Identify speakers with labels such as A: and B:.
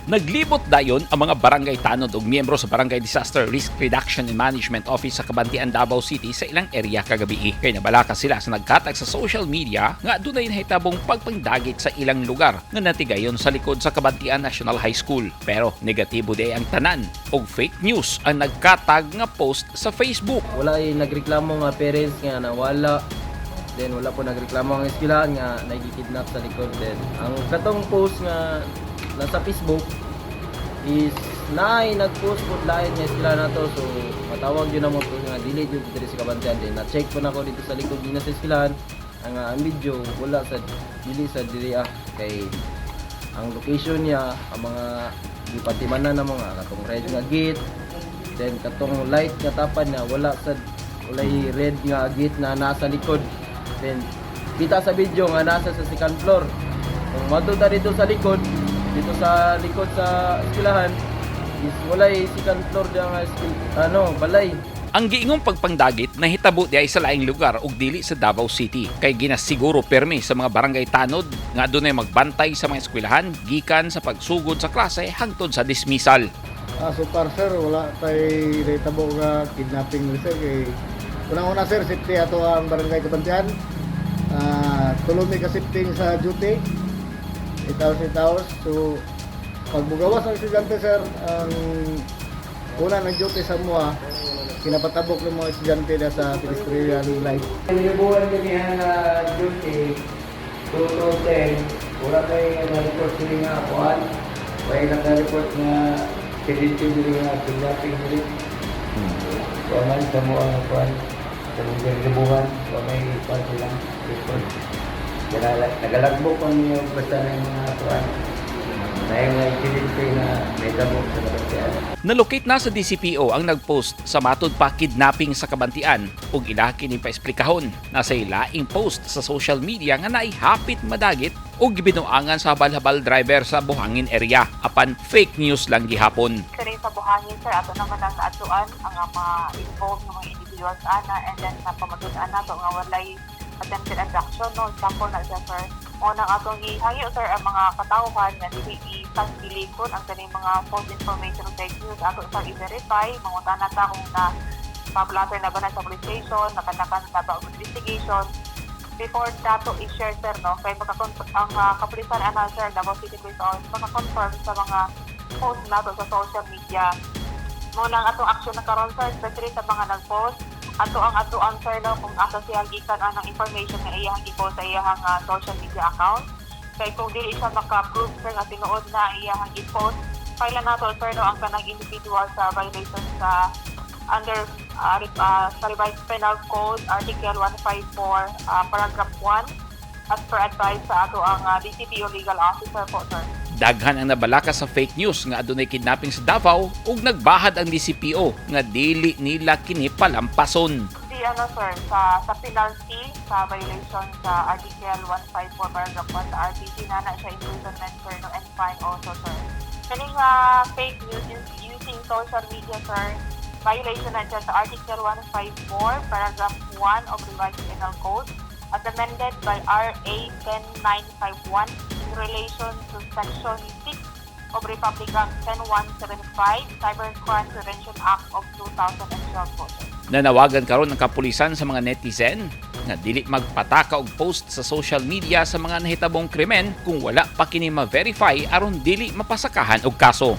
A: Naglibot dayon ang mga barangay tanod ug miyembro sa Barangay Disaster Risk Reduction and Management Office sa Cabantian, Davao City sa ilang area kagabi. Kay nabalaka sila sa nagkatag sa social media nga adunay nahitabong pagpangdagit sa ilang lugar nga natigayon sa likod sa Cabantian National High School. Pero negatibo diay ang tanan ug fake news ang nagkatag nga post sa Facebook.
B: Wala ay nagreklamo nga parents nga nawala. Then wala po nagreklamo ang eskwelahan nga nagikidnap sa likod. Then ang katong post nga nasa Facebook is naay nag-post po lain nga eskwelahan nato, so matawag yun na mo po nga dili jud diri sa Cabantian. Then na-check po nako dito sa likod din sa eskwelahan, ang video wala sa dili sa diri kay ang location niya, ang mga gipatimanan na mga katong red nga gate, then katong light nga tapad na wala sa walay red nga gate na nasa likod. Then kita sa video nga nasa sa second floor. Kung madto ta dito sa likod, dito sa likod sa eskwelahan is walay second floor diya nga school, ano, balay.
A: Ang giingong pagpangdagit nahitabo diay sa laing lugar ug dili sa Davao City kay ginasiguro permi sa mga barangay tanod nga adunay magbantay sa mga eskwelahan gikan sa pagsugod sa klase hangtod sa dismissal.
C: Ah, so far, sir, wala tay nahitabo nga kidnapping, sir, kay unang-una, sir, safety ato ang Barangay Cabantian. Tulo mi ka shifting sa duty. 8 hours, 8 hours. So pag mugawas ang estudyante, sir, ang una nag duty sa mua, kinapatabok ng mga estudyante na sa pedestrian light.
D: Nibuhan kami ang duty 2 to 10, wala tayo na-report sila nga kuan. Wala naka-report nga incident diri nga kidnapping diri. Wa man sa mo ang kuan. Sa mga ribuhan, wa may kuan silang report. Nagalagbok kami yung basta ng mga kuan. Na yung mga incident na nahitabo sa Cabantian.
A: Nalocate na sa DCPO ang nagpost sa matud pa kidnapping sa Cabantian ug ila kini paesplikahon na sa laing post sa social media nga naihapit madagit ug gibinuangan sa habal-habal driver sa Buhangin area, apan fake news lang gihapon.
E: Kani sa Buhangin, sir, ato naman ang naadtuan ang mga involved ng mga individuals ana and then sa pamatud-an nato nga walay attempted abduction, no? Example na siya, sir. Mo nang atong gihangyo, sir, ang mga katawhan nga dili itangkilikon ang kaning mga false information o fake news. Ato sa i-verify, mangutana ta kung na pa-blotter na ba na sa police station, nakanakan na ba og investigation before nato i-share, sir, no? Kay ang kapulisan ana, sir, Davao City Police Office, maka-confirm sa mga post nato sa social media. Mo nang atong action na karon, sir, especially sa mga nag-post, ato ang atuan, sir, no, kung asa siya gikan anang information nga iyang gi-post sa iyang social media account. Kay kung dili siya maka-prove, sir, nga tinuod na ang iyang gi-post, file nato, sir, no, ang kanang individual sa violation sa under sa Revised Penal Code Article 154 paragraph 1 as per advice sa ato ang DCPO legal officer po, sir.
A: Daghan ang nabalaka sa fake news nga adunay kidnapping sa Davao ug nagbahad ang DCPO nga dili nila kini palampason.
E: Si ano, sir, sa penalty sa violation sa Article 154 paragraph 1 sa RPC na na siya imprisonment, sir, no, and fine also, sir. Kaning fake news using social media, sir, violation na siya sa Article 154 paragraph 1 of Revised Penal Code as amended by RA 10951 in relation to Section 6 of Republic Act 10175, Cybercrime Prevention Act of 2012 po, sir.
A: Nanawagan karon ang kapulisan sa mga netizen nga dili magpataka og post sa social media sa mga nahitabong krimen kung wala pa kini ma-verify aron dili mapasakahan og kaso.